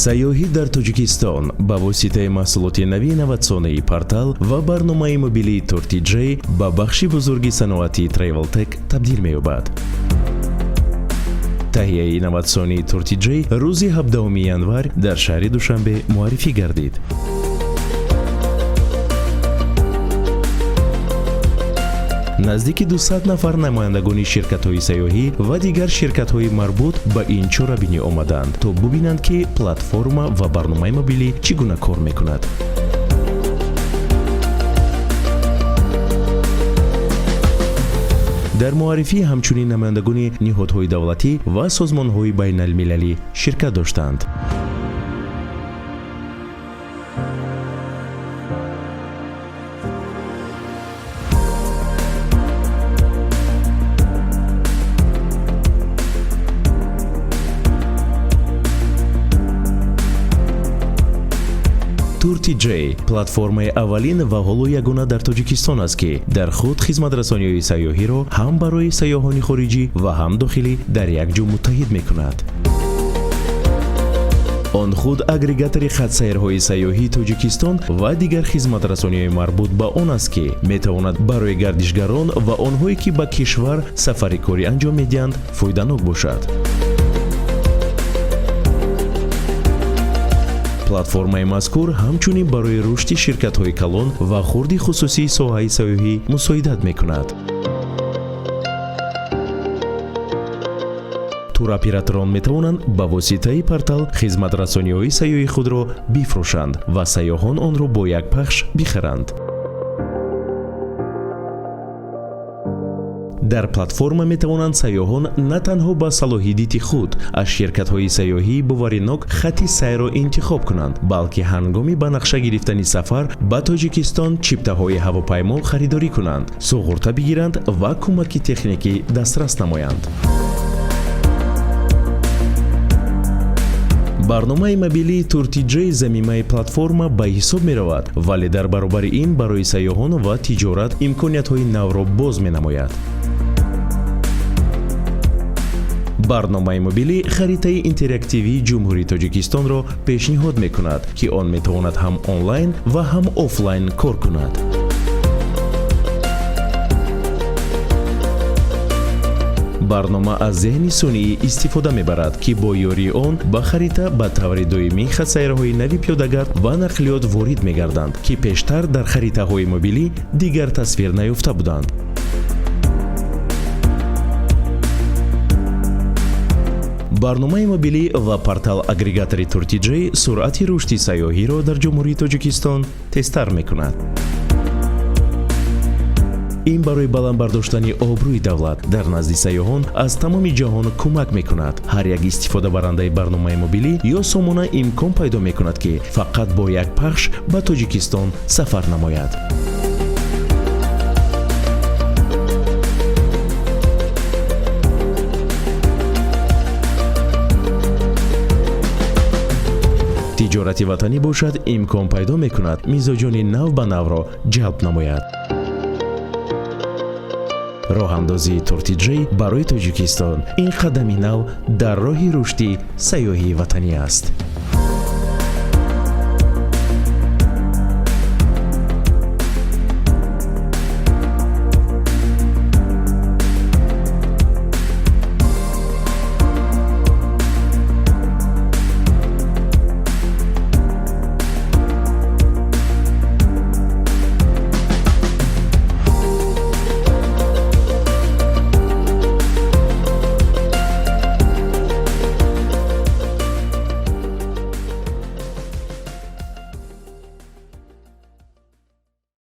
Сайёҳӣ дар Тоҷикистон ба воситаи маҳсулоти нави инноватсионии портал ва барномаи мобилии TourTJ ба бахши бузурги саноати TravelTech табдил меёбад. Таҳияи инноватсионии TourTJ рӯзи 17 январ дар шаҳри Душанбе муаррифӣ гардид. Наздики 200 нафар намояндагони ширкатҳои сайёҳӣ ва дигар ширкатҳои марбут ба ин чорабинӣ омаданд, то бубинанд, ки платформа ва барномаи мобилӣ чӣ гуна кор мекунад. Дар муаррифӣ ҳамчунин намояндагони ниҳодҳои давлатӣ ва созмонҳои байналмилалӣ ширкат доштанд. TourTJ платформаи аввалин ва ҳоло ягона дар Тоҷикистон аст, ки дар худ хизматрасониҳои сайёҳиро ҳам барои сайёҳони хориҷӣ ва ҳам дохилӣ дар як ҷо муттаҳид мекунад. Он худ агрегатори хатсайрҳои сайёҳии Тоҷикистон ва дигар хизматрасониҳои марбут ба он аст, ки метавонад барои гардишгарон ва онҳое, ки ба кишвар сафари корӣ анҷом медиҳанд, фоиданок бошад. Платформаи мазкур ҳамчунин барои рушди ширкатҳои калон ва хурди хусусии соҳаи сайёҳӣ мусоидат мекунад. Туроператорон метавонанд ба воситаи портал хизматрасониҳои сайёҳии худро бифурӯшанд ва сайёҳон онро бо як пахш бихаранд. Дар платформа метавонанд сайёҳон на танҳо ба салоҳидити худ аз ширкатҳои сайёҳии боваринок хати сайрро интихоб кунанд, балки ҳангоми ба нақша гирифтани сафар ба Тоҷикистон чиптаҳои ҳавопаймо харидорӣ кунанд, суғурта бигиранд ва кӯмаки техникӣ дастрас намоянд. Барномаи мобилии TourTJ замимаи платформа ба ҳисоб меравад, вале дар баробари ин барои сайёҳон ва тиҷорат имкониятҳои навро боз менамояд. Барномаи мобилӣ харитаи интерактивии Ҷумҳурии Тоҷикистонро пешниҳод мекунад, ки он метавонад ҳам онлайн ва ҳам офлайн кор кунад. Барнома аз зеҳни сунъӣ истифода мебарад, ки бо ёрии он ба харита ба таври доимӣ хатсайрҳои нави пиёдагард ва нақлиёт ворид мегарданд, ки пештар дар харитаҳои мобилӣ дигар тасвир наёфта буданд. Барномаи мобилӣ ва портал агрегатори TourTJ суръати рушди сайёҳиро дар Ҷумҳурии Тоҷикистон тезтар мекунад. Ин барои баланд бардоштани обрӯи давлат дар назди сайёҳон аз тамоми ҷаҳон кӯмак мекунад. Ҳар як истифодабарандаи барномаи мобилӣ ё сомона имкон пайдо мекунад, ки фақат бо як пахш ба Тоҷикистон сафар намояд. Тиҷорати ватанӣ бошад, имкон пайдо мекунад мизоҷони нав ба навро ҷалб намояд. Роҳандозии TourTJ барои Тоҷикистон ин қадами нав дар роҳи рушди сайёҳии ватанӣ аст.